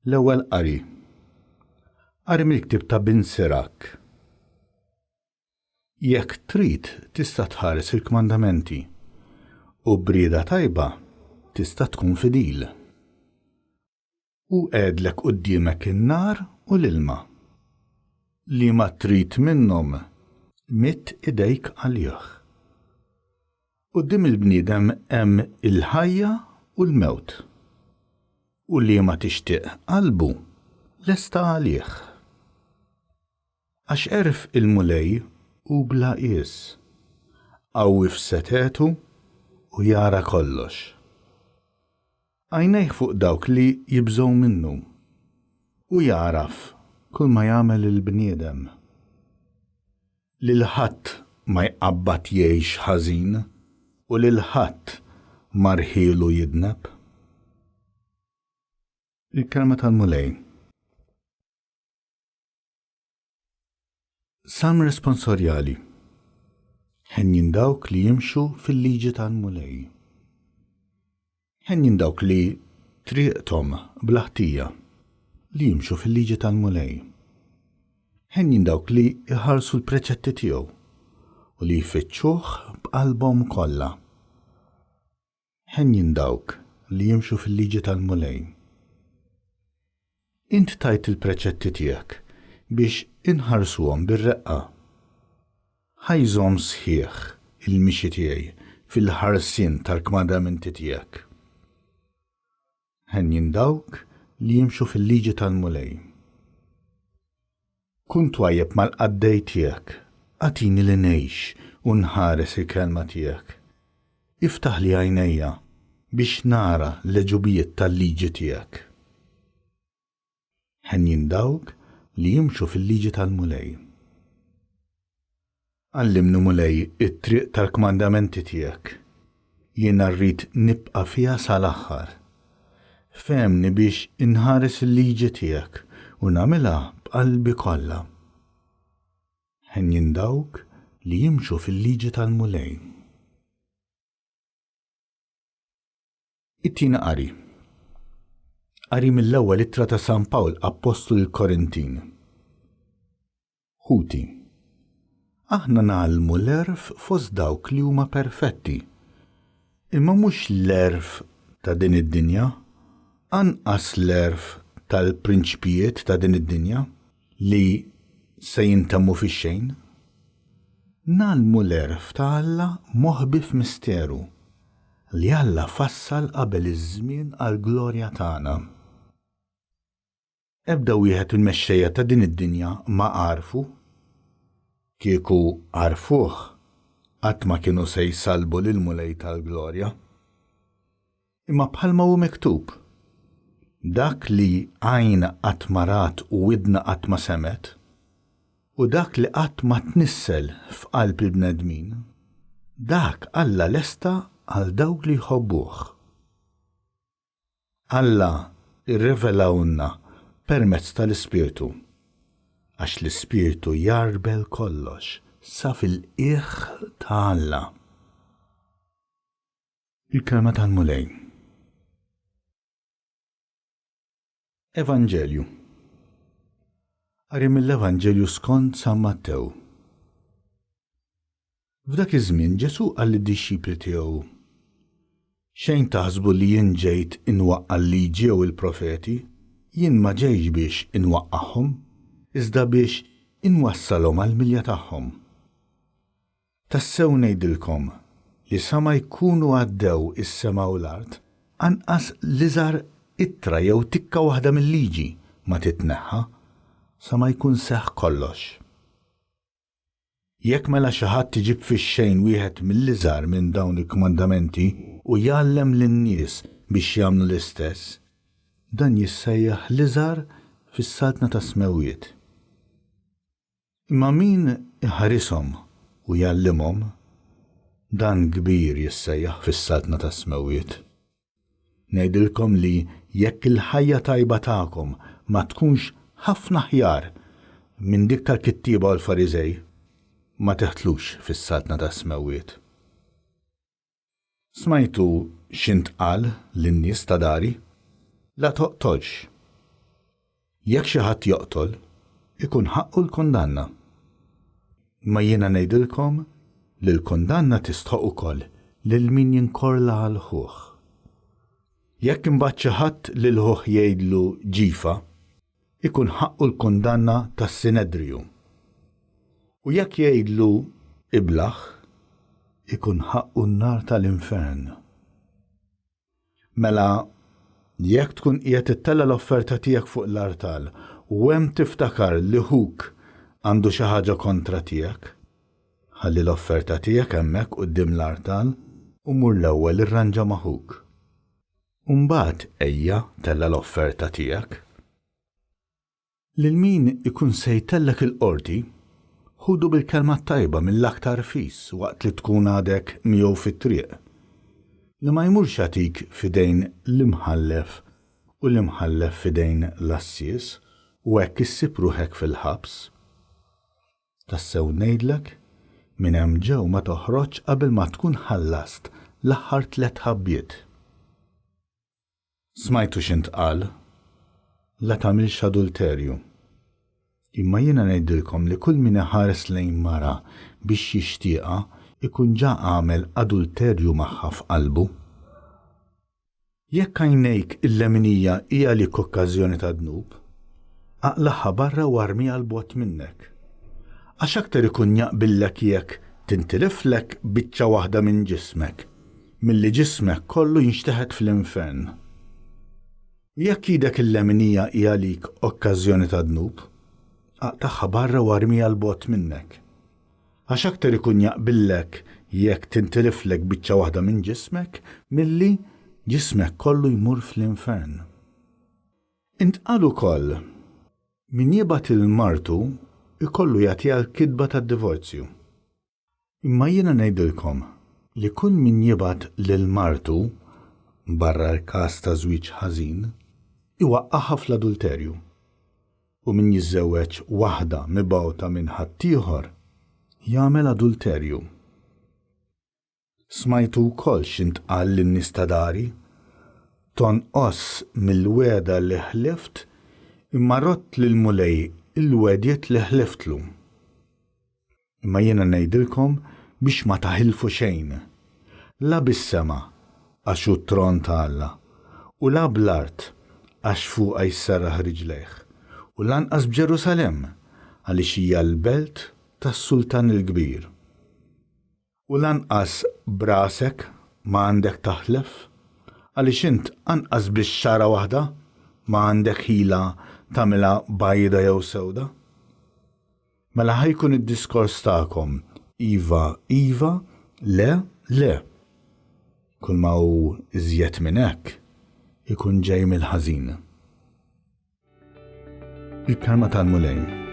L-Ewwel Qari. Qari mill-ktieb ta' Bin Sirak. Jekk trid tista' tħares il-kmandamenti, u b'rieda tajba tista' tkun fidil. Hu qegħedlek quddiemek in-nar u l-ilma. Liema trid minnhom, midd idejk għalih. Quddiem il-bniedem hemm il-ħajja u l-mewt, u liema tixtieq qalbu, lesta għalih. Għax għerf il-Mulej hu bla qies, qawwi f'setgħetu u jara kollox. Għajnejh fuq dawk li jibżgħu minnu, u jagħraf kulma jagħmel il-bniedem. Lil ħadd ma jqabbad jgħix ħażin, u lil ħadd ma rħielu jidneb. Il-Kelma tal-Mulej. Salm responsorjali. Henjin dawk li jimxu fil-liġi tal-Mulej. Henjin dawk li triqthom bla ħtija, li jimxu fil-liġi tal-Mulej. Henjin dawk li jħarsu l-preċetti tiegħu u li jfittxuh b'qalbhom kollha. Henjin dawk li jimxu fil-liġi tal-Mulej. Int tajt il-preċetti tiegħek biex inħarsuhom bir-reqqa. Ħa jżomm sħiħ il-mixi tiegħi fil-ħarsien tal-kmandamenti tiegħek. Henjin dawk li jimxu fil-liġi tal-Mulej. Kun twajjeb mal-qaddej tiegħek, agħtini li ngħix u nħares il-kelma tiegħek. Iftaħli għajnejja biex nara l-għeġubijiet tal-liġi tiegħek. Henjin dawk li jimxu fil-liġi tal-Mulej. Għallimni, Mulej, it-triq tal-kmandamenti tiegħek. Jiena rrid nibqa' fiha sal-aħħar. Fehemni biex inħares il-liġi tiegħek u nagħmilha b'qalbi kollha. Henjin dawk li jimxu fil-liġi tal-Mulej. It-tieni qari. Qari mill-ewwel ittra ta' San Pawl Appostlu lill-Korintin. Ħuti, aħna ngħallmu l-għerf fost dawk li huma perfetti, imma mhux l-għerf ta' din id-dinja, anqas l-għerf tal-prinċpijiet ta' din id-dinja li se jintemmu fix-xejn. Ngħallmu l-għerf ta' Alla moħbi f'misteru, li Alla fassal qabel iż-żmien għall-glorja tagħna. Ebda wieħed mill-mexxejja ta' din id-dinja ma għarfu. Kieku għarfuh, qatt ma kienu se jsallbu lill-Mulej tal-glorja. Imma bħalma hu miktub, Dak li għajn qatt ma rat u widna qatt ma semgħet, u dak li qatt ma tnissel f'qalb il-bnedmin, dak Alla lesta għal dawk li jħobbuh. Alla rrevelahulna permezz tal-Ispirtu, għax l-Ispirtu jgħarbel kollox sa fil-qiegħ ta' Alla. Il-Kelma tal-Mulej. Evanġelju. Qari mill-Evanġelju skont San Mattew. F'dak iż-żmien Ġesù qal lid-dixxipli tiegħu, Xejn taħsbu li jien ġejt inwaqqa' l-liġi jew il-profeti, jien ma ġejtx biex inwaqqagħhom, iżda biex inwassalhom għall-milja tagħhom. Tassew ngħidilkom li sa ma jkunu għaddew is-sema u l-art, anqas l-iżgħar ittra jew tikka waħda mil-Liġi ma titneħħa, sa ma jkun seħħ kollox. Jekk mela xi ħadd iġib fix-xejn wieħed mill-iżgħar minn dawn il-kmandamenti u jgħallem lin-nies biex jagħmlu l-istess, dan jissejjaħ l-iżgħar fis-Saltna tas-Smewwiet. Imma min iħarishom u jgħallimhom, dan kbir jissejjaħ fis-Saltna tas-Smewwiet. Ngħidilkom li jekk il-ħajja tajba tagħkom ma tkunx ħafna aħjar minn dik tal-kittieba u l-Fariżej, ma tidħlux fis-Saltna tas-Smewwiet. Smajtu x'intqal lin-nies ta' dari, 'La toqtolx. Jekk xi ħadd joqtol, ikun ħaqqu l-kundanna. Imma jiena ngħidilkom li l-kundanna tistħoqq ukoll lil min jinkorla għal ħuh. Jekk imbagħad xi ħadd lil ħuh jgħidlu ġifa, ikun ħaqqu l-kundanna tas-Sinedriju. U jekk jgħidlu iblah, ikun ħaqqu n-nar tal-infern. Mela, jekk tkun qiegħed ittella' l-offerta tiegħek fuq l-artal u hemm tiftakar li ħuk għandu xi ħaġa kontra tiegħek, ħalli l-offerta tiegħek hemmhekk quddiem l-artal u mur l-ewwel irranġa ma' ħuk. U mbagħad ejja tella' l-offerta tiegħek. Lil min ikun se jtellgħek il-qorti, ħudu bil-kelma t-tajba mill-aktar fis waqt li tkun għadek miegħu fit-triq, li ma jmurx jagħtik f'idejn l-imħallef u l-imħallef f'idejn l-għassies u hekk issib ruħek fil-ħabs. Tassew ngħidlek, minn hemm ġew ma toħroġx qabel ma tkun ħallast l-aħħar tlett ħabbiet. Smajtu x'intqal, La tagħmilx adulterju. Imma jiena ngħidilkom li kull min iħares lejn mara biex jixtieqha ikun ġa għamel adulterju magħha f'qalbu. Jekk għajnejk il-leminija hi għalik okkażjoni ta' dnub, aqlagħha barra u armiha 'l bogħod minnek. Għax aktar ikun jaqbillek jekk tintiliflek biċċa waħda minn ġismek milli ġismek kollu jinxteħet fl-infern. U jekk idek il-leminija hi għalik okkażjoni ta' dnub, aqtagħha barra u armiha 'l bogħod minnek. Għax aktar ikun jaqbillek jekk tintiliflek biċċa waħda minn ġismek milli ġismek kollu jmur fl-infern. Intqal ukoll, Min jibgħat 'il martu jkollu jagħtiha l-kitba tad-divorzju. Imma jiena ngħidilkom li kull min jibgħat lil martu, barra l-każ ta' żwieġ ħażin, iwaqqagħha fl-adulterju. U min jiżżewweġ waħda mibgħuta minn ħaddieħor, jagħmel adulterju. Smajtu wkoll x'intqal lin-nies ta' dari, Tonqosx mill-wegħda li ħlift, imma rodd lill-Mulej il-wegħdiet li ħliftlu. Imma jiena ngħidilkom biex ma taħilfu xejn, la bis-sema, għax hu t-tron ta' Alla, u la bl-art, għax fuqha jserraħ riġlejh, u lanqas b'Ġerusalemm, għaliex hija l-belt tas-Sultan il-kbir. U lanqas b'rasek ma għandek taħlef, għaliex int anqas biss xagħra waħda ma għandek ħila tagħmilha bajda jew sewda. Mela ħa jkun id-diskors tagħkom iva, iva, le, le. Kulma hu iżjed minn hekk ikun ġej mill-ħażin. Il-Kelma tal-Mulej.